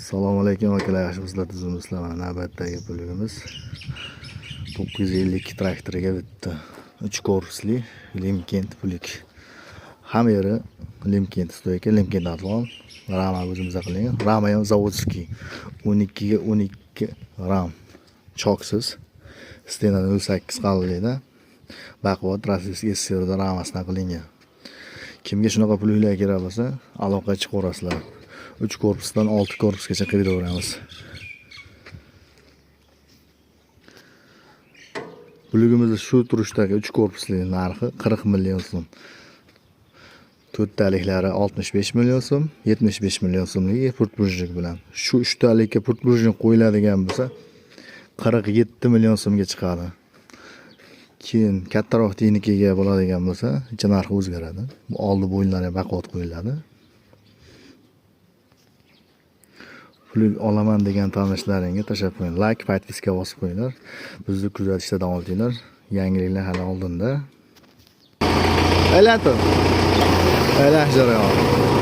Assalomu alaykum, akalar, yaxshimisizlar, tuzukmisizlar? Mana navbatdagi плуг imiz 952 traktoriga bitta 3 korpusli Limkent плуг. Hamma yeri Limkent стойка, Limkent Athlon, rama o'zimizda qilingan. Rama ham заводской. 12 ga 12 ram. Choksiz. Стена 0.8 qalinlikda. Baquvvat российский СССР da ramasidan qilingan. Kimga shunaqa плуг lar kerak bo'lsa, aloqaga chiqaverasizlar. 3 korpusdan 6 korpusgacha qilib beraveramiz. Плуг imizni shu turishdagi 3 korpusli narxi 40 million so'm. To'rttaliklari 65 million so'm, 75 million so'mligi подплужник bilan. Shu uchtalikka подплужник qo'yiladigan bo'lsa, 47 million so'mga chiqadi. Keyin kattaroq texnikaga bo'ladigan bo'lsa, ichi narxi o'zgaradi. Bu oldi bo'yinlari ham baquvvat qo'yiladi. Плуг olaman degan tanishlaringga tashlab qo'ying. Like, подписка bosib qo'yinglar. Bizni kuzatishda davom etinglar. Yangiliklar hali oldinda. Aylantir. Aylanish jarayoni.